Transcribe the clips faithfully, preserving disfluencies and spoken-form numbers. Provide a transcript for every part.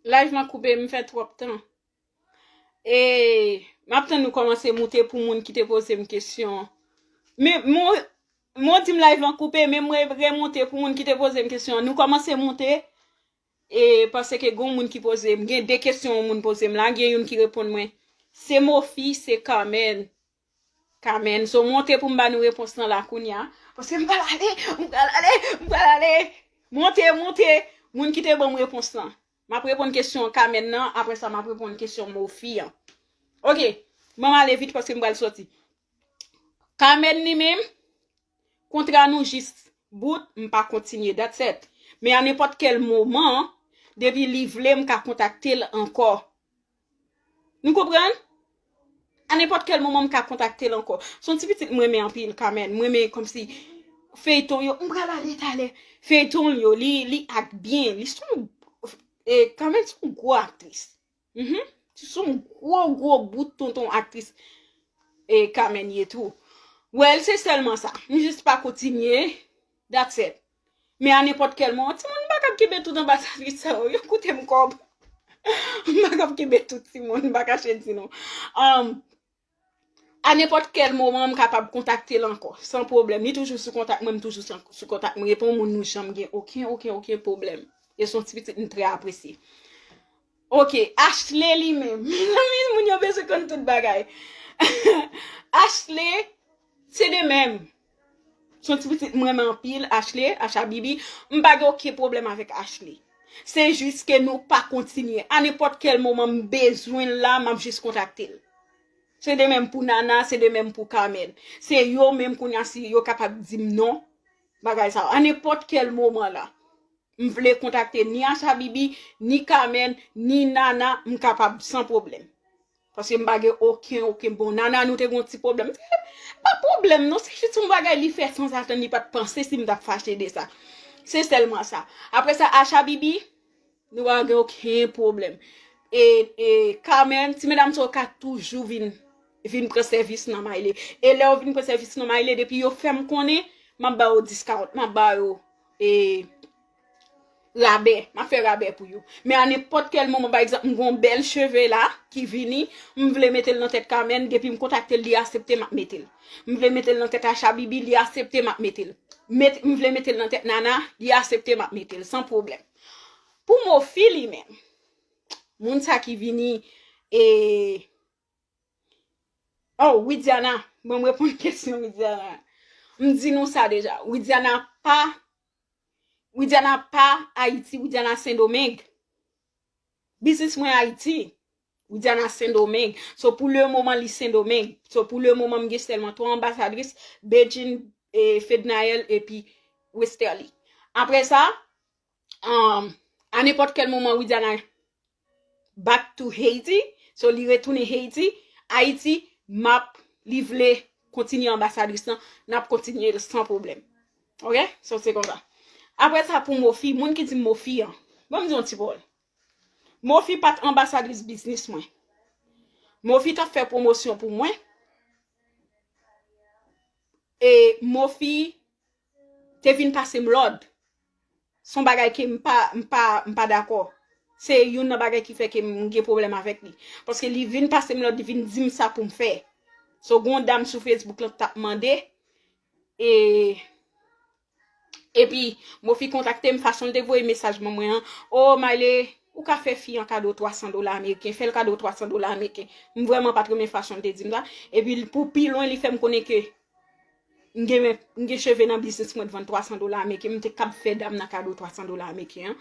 Live lan koupe, m fè twòp tan. E m ap tann nou kòmanse moute pou moun ki te poze m kesyon. Men, mwen, mwen di m live lan koupe, men mwen remonte pou moun ki te poze m kesyon. Nou kòmanse moute, e paske gen moun ki poze m, gen de kesyon yon moun poze m la, gen youn ki reponn mwen. Se Mofi, se Carmen. Carmen. So, monte pou m ba nou repons lan la kounye a. Paske m pral ale, m pral ale, m pral ale. Monte, monte. Moun ki te ban m repons lan. M ap reponn kesyon Carmen nan, apre sa m ap reponn kesyon Mofi an. Ok, ban m ale vit paske m pral soti. Carmen li menm, kontra nou jis bout, m pa kontinye, that's it. Men a nenpòt kèl moman, depi li vle, m ka kontakte l ankò. Nou konprann? A nenpòt kèl moman, m ka kontakte l ankò. Se yon ti pitit m renmen anpil, Carmen. M renmen kòmsi feyton yo. M pral ale talè. Feyton yo, li, li ak byen. Li se yon, e, Carmen se yon gwo aktris. Mhm. Se yon gwo, gwo bout tonton aktris, e, Carmen ye tou. Well, se sèlman sa. M jis pa kontinye. That's it. Men a nenpòt kèl moman, timoun, m pa kab kenbe tout anbasadris sa yo. Yo koute m kòb. M pa kab kenbe tout timoun, m pa kache di nou. Um, a nenpòt kèl moman, m kapab kontakte l ankò, san pwoblèm. Li toujou sou kontak mwen, m toujou sou, sou kontak mwen. E pa yon moun nou janm gen okenn, okenn, okenn pwoblèm. E se yon ti pitit m trè apresye. Ok, Ashley li menm. Mezanmi, moun yo bezwen konn tout bagay. Ashley, se de menm. Se yon ti pitit m renmen anpil, Ashley, Asha Bibi. M pa gen okenn pwoblèm avèk Ashley. Se jis ke nou pa kontinye. A nenpòt kèl moman m bezwen l la, m ap jis kontakte l. Se de menm pou Nana, se de menm pou Carmen. Se yo menm kounye a si yo kapab di m non, bagay sa yo. A nenpòt kèl moman la. M vle kontakte ni Asha Bibi, ni Carmen, ni Nana, m kapab san pwoblèm. Paske m pa gen okenn, okenn bon. Nana, nou te gen yon ti pwoblèm. Pa pwoblèm, non, se jis yon bagay li fè sanzatann, li pa t panse si m t ap fache de sa. Se sèlman sa. Apre sa, Asha Bibi, nou pa gen okenn pwoblèm. E, e Carmen, ti medam sa yo ka toujou vin, vin pran sèvis nan Mayle. E lè yo vin pran sèvis nan Mayle, depi yo fè m konnen, m ap ba yo discount, m ap ba yo, e, rabè, m ap fè rabè pou yo. Men a nenpòt kèl moman, pa egzanp, m gen yon bèl cheve la ki vini, m vle mete l nan tèt Carmen, depi m kontakte l, li aksepte, m ap mete l. M vle mete l nan tèt Asha Bibi, li aksepte, m ap mete l. Met, m vle mete l nan tèt Nana, li aksepte, m ap mete l, san pwoblèm. Pou Mofi li menm, moun sa ki vini, e, oh, Widiana, mwen m reponn kesyon Widiana. M di nou sa deja. Widiana pa, Widiana pa Ayiti, Widiana Sendomeng. Biznis mwen Ayiti, Widiana Sendomeng. So, pou le moman, li Sendomeng. So, pou le moman, m gen sèlman twa anbasadris, Bedjine, e, Fednaelle, epi Westerlie. Apre sa, um, a nenpòt kèl moman, Widiana back to Haiti. So, li retounen Haiti. Ayiti, m ap, li vle kontinye anbasadris lan, n ap kontinye l san pwoblèm. Ok? So, se konsa. Apre sa, pou Mofi, moun ki di m Mofi an, ban m di yon ti pawòl. Mofi pa t anbasadris biznis mwen. Mofi t ap fè pwomosyon pou mwen. E Mofi te vin pase m lòd. Se yon bagay ke m pa, m pa, m pa dakò. Se youn nan bagay ki fè ke m gen pwoblèm avèk li. Paske li vin pase m lòd, li vin di m sa pou m fè. So, gen yon dam sou Facebook lan t ap mande, e, epi Mofi kontakte m, fason l te voye mesaj ban mwen an, "O, Mayle, ou ka fè fi an kado twa san dola ameriken, fè l kado twa san dola ameriken." M vrèman pa t renmen fason l te di m sa. Epi, pou pi lwen, li fè m konnen ke m gen, men, m gen cheve nan biznis mwen t vann twa san dola ameriken, m te kab fè dam nan kado twa san dola ameriken an.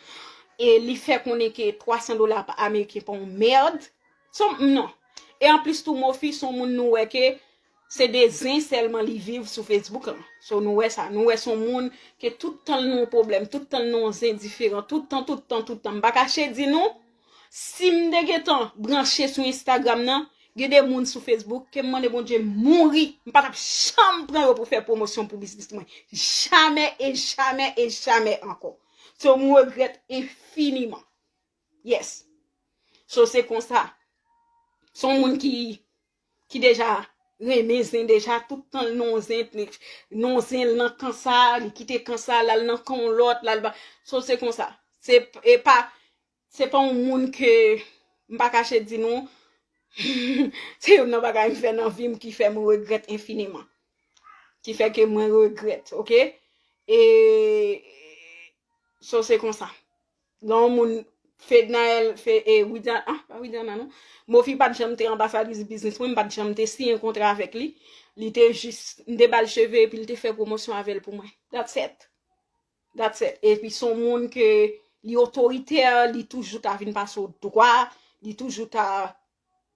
E li fè konnen ke twa san dola pa, ameriken pa yon mèd. Se yon, non. E anplis tou, Mofi se yon moun nou wè ke se de zen sèlman li viv sou Facebook lan. So, nou wè sa. Nou wè se yon moun ke tout tan l nan yon pwoblèm, tout tan l nan yon zen diferan, tout tan, tout tan, tout tan. M pa kache di nou, si m te gentan branche sou Instagram nan, gen de moun sou Facebook ke m mande Bondye mouri, m pa t ap janm pran yo pou fè pwomosyon pou biznis mwen. Jamè e jamè e jamè ankò. So, m regrèt enfiniman. Yes. So, se konsa. Se yon moun ki, ki deja renmen zen deja, tout tan l nan zen, nan zen l nan kan sa, li kite kan sa, l al nan kan yon lòt, l al ba. So, se konsa. Se, e pa, se pa yon moun ke m pa kache di nou, se youn nan bagay m fè nan vi m ki fè m regrèt enfiniman. Ki fè ke mwen regrèt, oke? E, so se konsa. Lè yon moun, Fednaelle, fe, e, Widiana, ah, pa Widiana non. Mofi pa t janm te anbasadris biznis mwen, m pa t janm te siyen kontra avèk li. Li te jis, m te ba l cheve epi l te fè pwomosyon avè l pou mwen. That's it. That's it. Epi se yon moun ke li otoritè, li toujou ta vin pase w dwa, li toujou ta,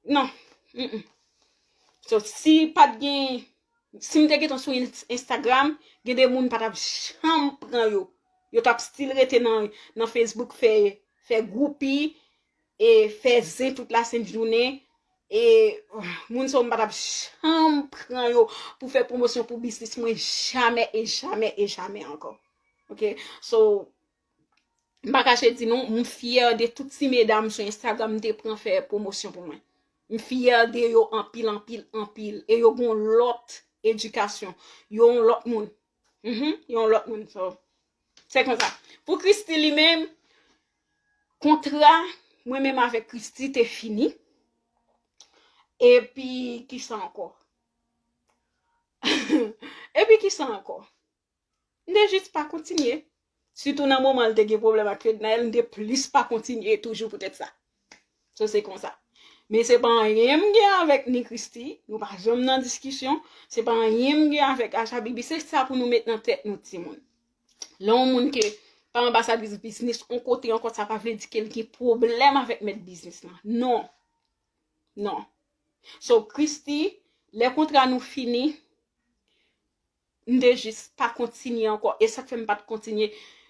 non. Mm-mm. So, si pa t gen, si m te gentan sou Ins- Instagram, gen de moun pa t ap janm pran yo. Yo t ap still rete nan, nan Facebook fè, fè gwoupi, e fè zen tout la sent jounen. E moun sa yo m pa t ap janm pran yo pou fè pwomosyon pou biznis mwen jamè e jamè e jamè ankò. Oke? So, m pa kache di nou, m fyè de tout ti medam sou Instagram m te pran fè pwomosyon pou mwen. M fyè de yo anpil, anpil, anpil. E yo gen yon lòt edikasyon. Yo yon lòt moun. Mhm, yo yon lòt moun. So, se konsa. Pou Christie li menm, kontra mwen menm avèk Christie te fini. Epi, kisa ankò? Epi, kisa ankò? M te jis pa kontinye. Sitou nan moman l te gen pwoblèm ak Fednaelle, m te plis pa kontinye toujou poutèt sa. So, se konsa. Men se pa anyen m gen avèk ni Christie, nou pa janm nan diskisyon. Se pa anyen m gen avèk Asha Bibi, se sa pou nou met nan tèt nou, timoun. Lè yon moun ke pa anbasadris biznis, on kote ankò, sa pa vle di ke l gen pwoblèm avèk mèt biznis lan. Non. Non. So, Christie, lè kontra nou fini, m te jis pa kontinye ankò. E sa k fè m pa t kontinye,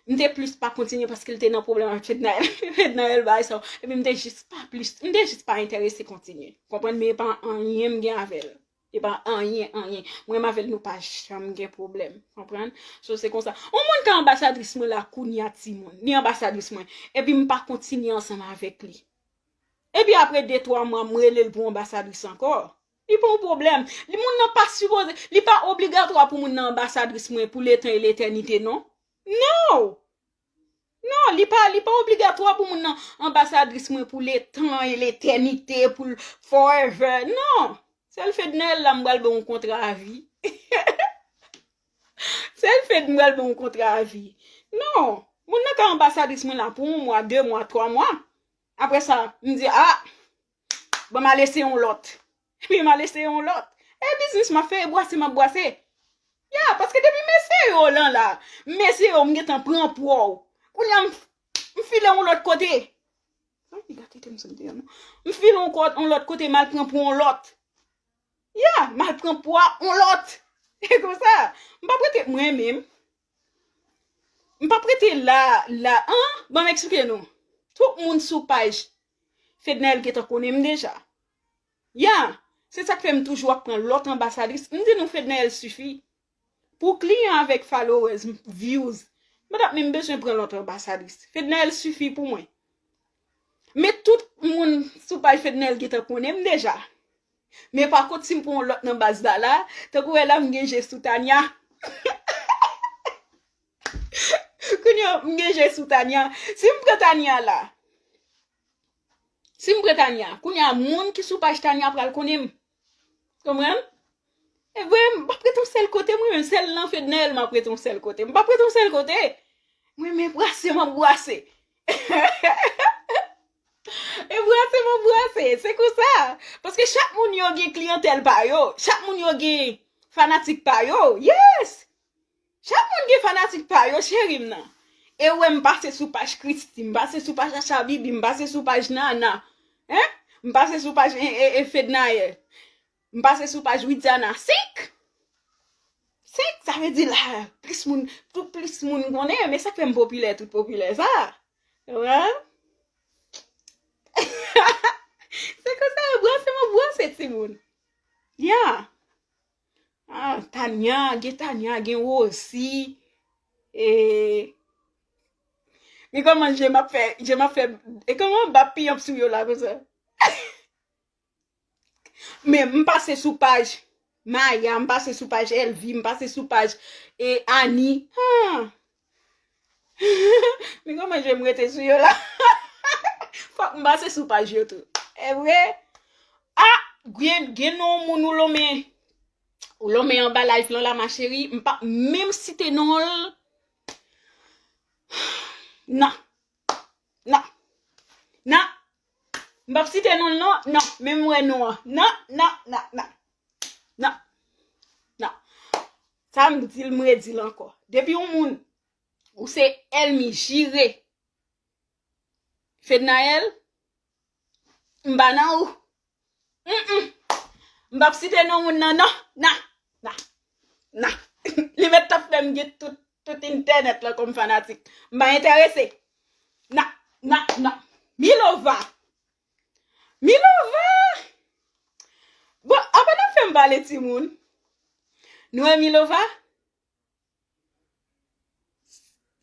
m te plis pa kontinye paske l te nan pwoblèm avèk Fednaelle. Fednaelle bay sa. Epi m te jis pa plis, m te jis pa enterese kontinye. Konprann, men e pa anyen m gen avè l. E pa anyen, anyen. Mwen m avè l, nou pa janm gen pwoblèm. Konprann? So, se konsa. On moun ka anbasadris mwen la kounya, timoun. Li anbasadris mwen. Epi m pa kontinye ansanm avèk li. Epi apre de, twa mwa, m rele l pou anbasadris ankò. Li pa yon pwoblèm. Li, moun nan pa sipoze, li pa obligatwa pou moun nan anbasadris mwen pou letan e letènite, non. Non! Non, li pa, li pa obligatwa pou moun nan anbasadris mwen pou letan e letènite, pou l forever. Non! Sèl Fednaelle la m pral ba w yon kontra avi. Sèl Fed m pral ba w yon kontra avi. Non! Moun nan ka anbasadris mwen la pou yon mwa, de mwa, twa mwa. Apre sa, m di, ah, ban m al eseye yon lòt. Epi m al eseye yon lòt. E biznis m ap fè, e bwase m ap bwase. Ya, paske depi m eseye w lan la, m eseye w, m gentan pran pwa w. Kounye a m, m file yon lòt kote. Ay, gate tèm sa m te an non. M file yon kòt, yon lòt kote, m al pran pwa yon lòt. Ya, m al pran pwa yon lòt. E konsa, m p ap rete mwen menm. M p ap rete la, la, an? Ban m eksplike nou. Tout moun sou paj Fednaelle gentan konnen m deja. Ya, se sa k fè m toujou ap pran lòt anbasadris. M di nou Fednaelle sifi. Pou kliyan avèk followers, views, m pa t ap menm bezwen pran lòt anbasadris. Fednaelle sifi pou mwen. Men tout moun sou paj Fednaelle gentan konnen m deja. Men pa kont si m pran yon lòt nan baz la la, tankou wè la m gen je sou Tania. Kounye a, m gen je sou Tania. Si m pran Tania la, si m pran Tania, kounye a moun ki sou paj Tania pral konnen m. Konprann? E vre, m p ap rete yon sèl kote, mwen menm, sèl nan Fednaelle m ap rete yon sèl kote. M p ap rete yon sèl kote. Mwen, men bwase, m ap bwase. E bwase, m ap bwase. Se konsa. Paske chak moun yo gen kliyantèl pa yo. Chak moun yo gen fanatik pa yo. Yes! Chak moun gen fanatik pa yo, cheri m nan. E w wè m pase sou paj Christie, m pase sou paj Asha Bibi, m pase sou paj Nana. Hein? M pase sou paj e, e, e Fednaelle. M pase sou paj Widiana. Senk! Senk, sa vle di la, plis moun, tout plis moun konnen, men sa k fè m popilè, tout popilè sa. Wè? Se konsa, bwase m ap bwase, timoun. Ya. Ah, Tania, gen Tania, gen Rosie. E, men kòman je m ap fè, je m ap fè, e kòman m ap piyanp sou yo la konsa? Men m pase sou paj Maya, m pase sou paj Elvie, m pase sou paj, e, Annie. Ah. Men kòman je m rete sou yo la? M pase sou paj yo tou. E vre? Ah, gen, gen non moun ou lonmen. Ou lonmen anba live lan la, ma chérie. M pa menm site non l. Non. Non. Non. M p ap site non l non. Non. Menm wè non an. Non, non, non, non. Non. Non. Sa m di l, m redi l ankò. Depi yon moun, ou se ènmi jire Fednaelle, m pa nan ou. Mm, mm. M p ap site non moun nan, non. Nan. Nan. Nan. Li mèt t ap fè m gen tout, tout entènèt lan kòm fanatik. M pa enterese. Nan. Nan. Nan. Milova. Milova! Bon, apa n ap fè m pale timoun? Nou wè Milova?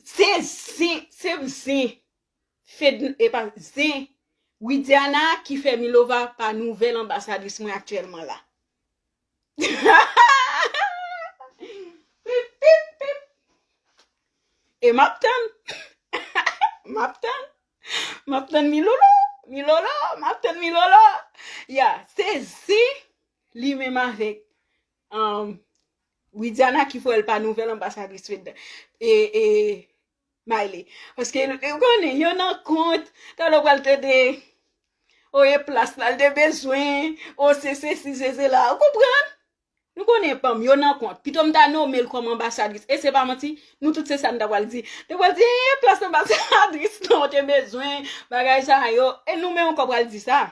Se zen, se zen. Fed, e pa zen. Widiana ki fè Milova pa nouvèl anbasadris mwen aktyèlman la. Pip, pip, pip. E m ap tann. M ap tann. M ap tann Milolo. Milolo. M ap tann Milolo. Ya, se zen li menm avèk, um, Widiana ki fè l pa nouvèl anbasadris Fed, e, e, Miley. Paske, ou konnen, yo nan kont, talè w pral tande, o e plas la, l te bezwen, o se sesi, se sela. Ou konprann? Nou konnen pa m, yo nan kont. Pito m ta nome l kòm anbasadris. E se pa manti, nou tout se sa n ta pral di. Te pral di, e plas anbasadris lan, ou te bezwen, bagay sa yo. E nou menm ankò pral di sa.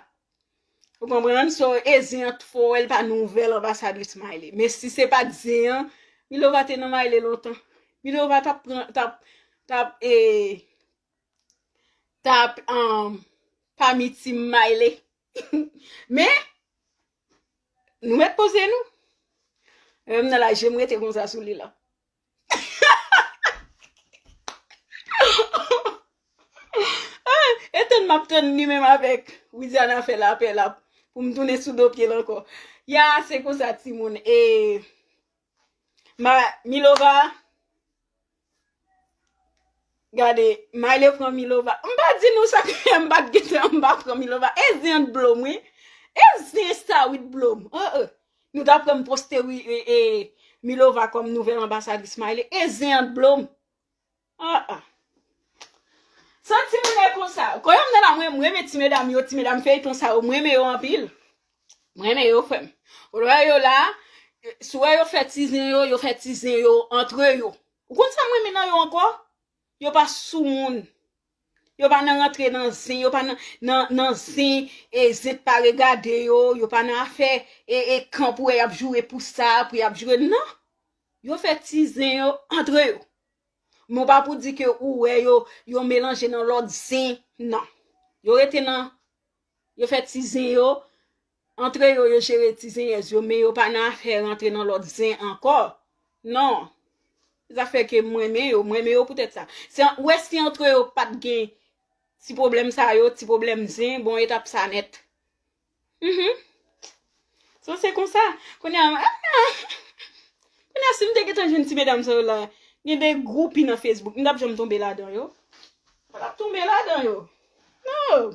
Ou konprann? So, e zen an t fò, l pa nouvèl anbasadris Miley. Men si se pa t zen an, Milova te nan Miley lontan. Milova t ap pran, t ap, t ap, e, t ap, um, pami team Miley. Men, nou mèt poze nou. E m nan la, je m rete konsa sou li la. Ah, e tann m ap tann li menm avèk Widiana fè lapè la pou m tounen sou do pye l ankò. Ya, se konsa, timoun. E, ma, Milova, gade, Miley pran Milova. M pa di nou sa k fè m pa t gentan, m pa pran Milova. E zen an t blow m, wi. E zen sa, wi, t blow m. Oh, oh. Nou t ap pran m poste, wi, e, e, Milova kòm nouvèl anbasadris Miley. E zen an t blow m. Ah, ah. Sa timoun e konsa. Kounye a m nan la, mwen, mwen renmen ti medam yo, ti medam feyton sa yo, mwen renmen yo anpil. Mwen renmen yo, frè m. Ou wè yo la, si w wè yo fè ti zen yo, yo fè ti zen yo antre yo. Ou konn sa mwen renmen nan yo ankò? Yo pa sou moun. Yo pa nan rantre nan zen, yo pa nan, nan, nan zen, e zen pa regade yo, yo pa nan afè, e, e kan pou wè y ap joure pou sa, pou y ap joure, non. Yo fè ti zen yo antre yo. Men w pa pou di ke ou wè yo, yo melanje nan lòt zen, non. Yo rete nan, yo fè ti zen yo, antre yo, yo jere ti zenyèz yo, men yo pa nan afè rantre nan lòt zen ankò. Non. Se sa fè ke m renmen yo, m renmen yo poutèt sa. Se an-, ou wè si antre yo pa t gen ti pwoblèm sa yo, ti pwoblèm zen, bon, yo t ap sa nèt. Mhm. So, se konsa. Kounye a, ah, kounye a, si m te gentan jwenn ti medam sa yo la, gen de gwoupi nan Facebook, m t ap janm tonbe ladan yo. M t ap tonbe ladan yo. No.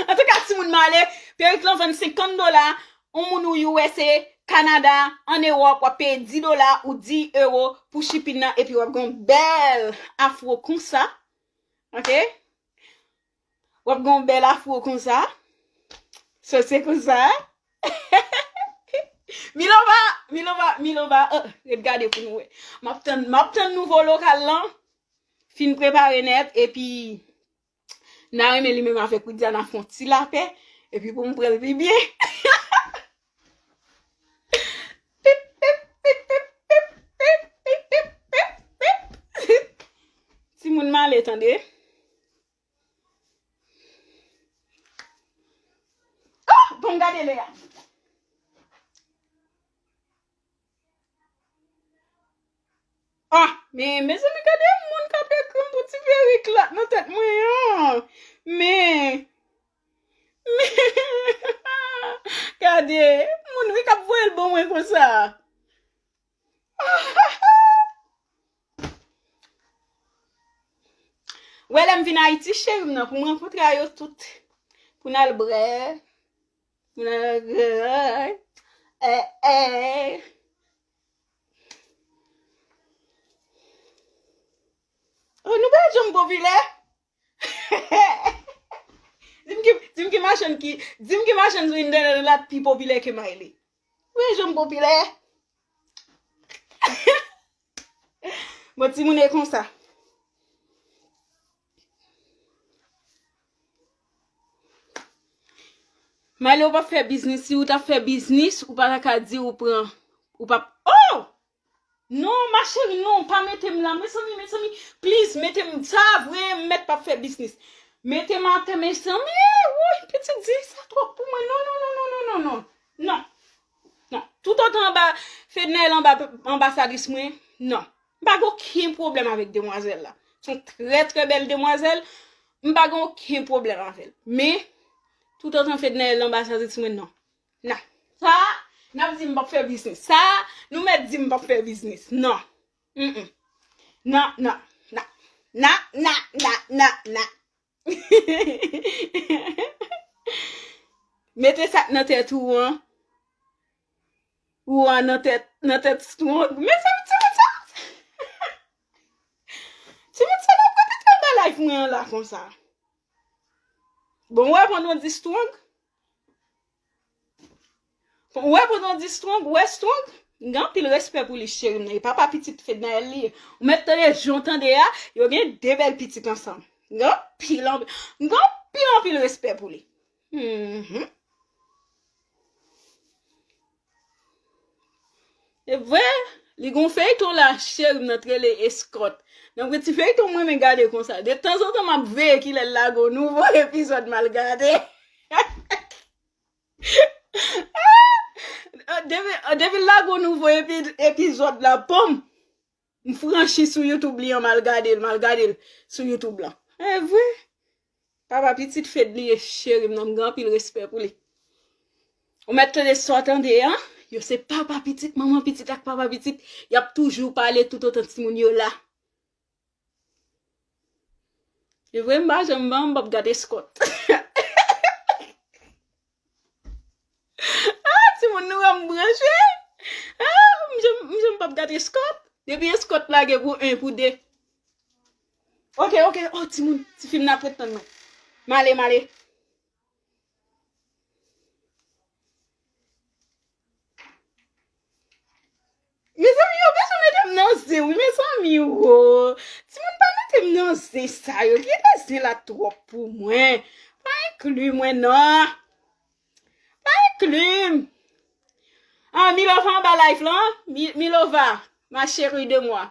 Antouka, timoun, m ale, perik lan vann senkant dola, yon moun ou U S A, Kanada, ann Ewòp, w ap peye dis dola ou dis ewo pou shipping nan, epi w ap gen yon bèl afro konsa. Ok? W ap gen yon bèl afro konsa. So, se konsa. Milova, Milova, Milova. Oh, ret gade pou nou wè. M ap tann, m ap tann nouvo lokal lan. Fin prepare nèt, epi n a renmen li menm avèk Widiana fè yon ti lapè, epi pou m pran l pi byen. Pip, pip, pip, pip, pip, pip, pip, pip, pip, pip. Timoun, m ale tande. Oh, bon, gade Lea. Ah, men, mezanmi, gade moun k ap ekri m pou ti perik la nan tèt mwen an. Men, men, gade, moun wi k ap voye l ban mwen konsa. Wè lè m vin Ayiti, cheri m nan, pou m rankontre a yo tout. Pou n al bwè. Pou n al bwè. Eh, eh. Oh, nou pa janm popilè. Di m ki, di m ki machann ki, di m ki machann sou entènèt la pi popilè ke Miley. Ou wè jan m popilè? Bon, timoun e konsa. Miley, ou p ap fè biznis. Si ou t ap fè biznis, ou pa ta ka di ou pran, ou p ap, oh! Non, ma chérie, non, pa mete m la. Mezanmi, mezanmi, please, mete m. Sa vre, m mèt p ap fè biznis. Mete m atè, mezanmi. Woy, pitit, di sa twòp pou mwen. Non, non, non, non, non, non, non. Non. Non. Toutotan anba, Fednaelle anba, anbasadris mwen, non. M pa gen okenn pwoblèm avèk demwazèl la. Se yon trè, trè bèl demwazèl. M pa gen okenn pwoblèm avè l. Men, toutotan Fednaelle anbasadris mwen, non. Non. Sa, n ap di m p ap fè biznis. Sa, nou mèt di m p ap fè biznis. Non. Mm-mm. Non, non, non. Non, non, non, non, non. Mete sa k nan tèt ou an. Ou an nan tèt, nan tèt strong. Mezanmi, timoun sa. Timoun sa, n ap repete anba live mwen an la konsa. Bon, ou wè pandan w di strong? Ou wè pandan w di strong, ou wè strong? M gen anpil respè pou li, cheri m nan. E papa pitit Fednaelle li ye. Ou mèt tande jan w tande a, yo gen de bèl pitit ansanm. M gen anpil, anpil, m gen anpil, anpil respè pou li. Mhm. E vre, li gon feyton la, cheri m nan, t rele Eskòt. Nan vre ti feyton mwen, men gade konsa. De tanzantan, m ap veye kilè l lage yon nouvo epizòd m al gade. Depi, depi l lage yon nouvo epi, epizòd la, pom! M franchi sou YouTube li an, m al gade l, m al gade l sou YouTube lan. E vre. Papa pitit Fed li ye, cheri m nan, m gen anpil respè pou li. Ou mèt tande sa w tande an? Yo se papa pitit, manman pitit ak papa pitit. Y ap toujou pale toutotan timoun yo la. E vre, m pa janm ban, m p ap gade Scott. Ah, timoun nou wè m branche. Ah, m janm, m janm p ap gade Scott. Depi Scott lage pou en, pou de. Ok, ok. Oh, timoun, ti fim nan ap ret tann mwen. M ale, m ale. Mezanmi, yo bezwen mete m nan zen, wi, mezanmi, wo. Timoun pa mete m nan zen sa yo. Gen de zen la twòp pou mwen. Pa enkli mwen, non. Pa enkli m. Ah, Milova anba live lan. Mi-, Milova, ma chérie de moi.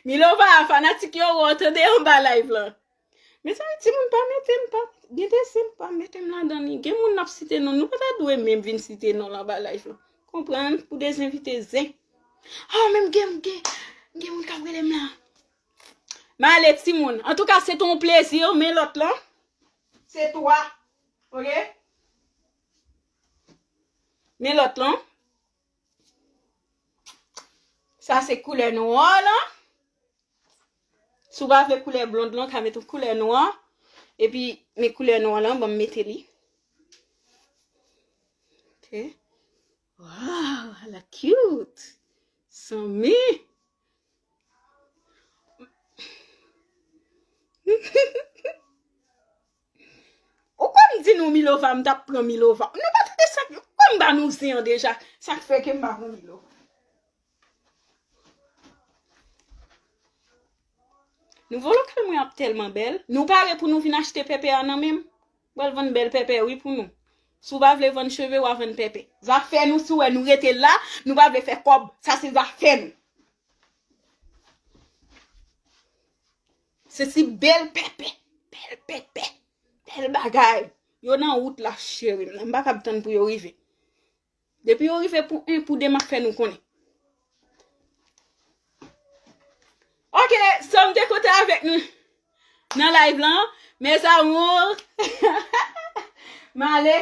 Milova, fanatik yo, wè w tande anba live lan. Mezanmi, timoun pa mete m, pa, gen de zen pa mete m ladan li. Gen moun n ap site non, nou pa ta dwe menm vin site non l anba live lan. Konprann, pou dezenvite zen. Ah, menm gen, gen, gen moun k ap rele m la. M ale, timoun. Antouka, se te yon plezi, men lòt lan. Se twa. Ok? Men lòt lan. Sa se koulè nwa lan. Si w pa vle koulè blond lan, w ka mete yon koulè nwa. Epi, men koulè nwa lan, ban m mete li. Ok. Wow, elle est cute. Sanmi. Ou kwè m di nou Milova, m t ap pran Milova. Nou pa tande sa k, ou kwè m ba nou zen an deja. Sa k fè ke m pa pran Milova. Nouvo lokal mwen ap tèlman bèl. Nou pare pou nou vin achte pèpè a nan men m? M pral vann bèl pèpè wi pou nou. Si w pa vle vann cheve, w a vann pèpè. Zafè nou, si w wè nou rete la, nou pa vle fè kòb. Sa se zafè nou. Se ti bèl pèpè, bèl pèpè, bèl bagay. Yo nan wout la, cheri m. M pa kab tann pou yo rive. Depi yo rive pou en, pou de, m ap fè nou konnen. Ok, sa m te konte avèk nou nan live lan. Mes amours. M ale.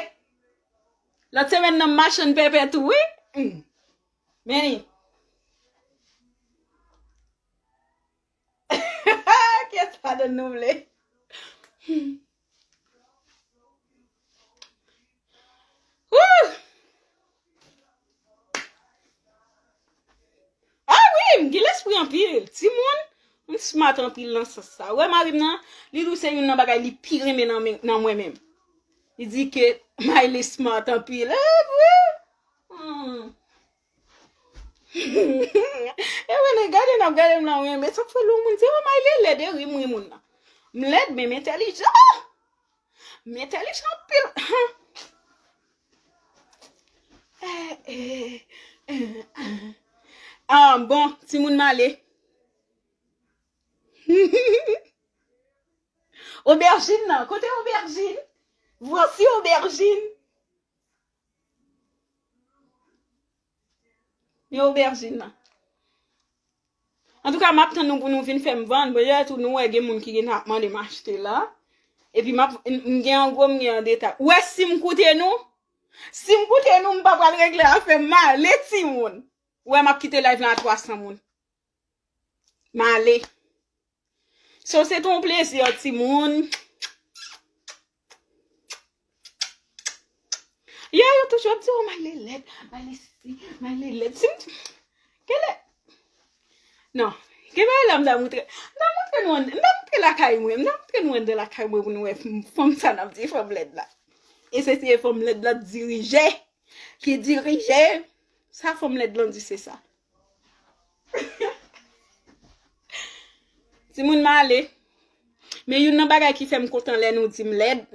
Lòt semèn nan, m machann pèpè tou, wi. Hmm. Men li. Kiyès ladan nou vle? Wouh! Ah wi, m gen lespri anpil. Timoun, m smart anpil nan sans sa. Ou wè mari m nan, li di w se youn nan bagay li pi renmen nan men, nan mwen menm. Li di ke Miley smart anpil. E vre? Hmm. E vre, nèg gade n ap gade m nan, wi, men sa k fè lou moun di, "Oh, Miley lèd," e ri m ri moun nan. M lèd, men m entèlijan. M entèlijan anpil. Eh, eh, eh, eh. Ah, bon, timoun m ale. Obèjin nan, kote obèjin? Voici obèjin. Men obèjin nan. Antouka, m ap tann nou pou nou vin fè m vann. Petèt tou nou wè gen moun ki gentan ap mande m achte la. Epi m ap, m gen an gwo, m gen an detay. Ou wè si m koute nou? Si m koute nou, m pa pral regle afè m, m ale timoun. Ou wè m ap kite live lan a twa san moun. M ale. So, se te yon plezi, timoun. Yo, yo toujou ap di, "Oh, Miley lèd, Miley si, Miley lèd." Si m, kèlè? Non, gen bagay la m ta moutre, m ta moutre nou, an- m ta moutre lakay mwen, m ta moutre nou anndan lakay mwen pou nou wè fanm sa n ap di fanm lèd la. E se, se fanm lèd la dirije, ki dirije, sa fanm lèd lan di se sa. Timoun m ale. Men youn nan bagay ki fè m kontan lè nou di m lèd,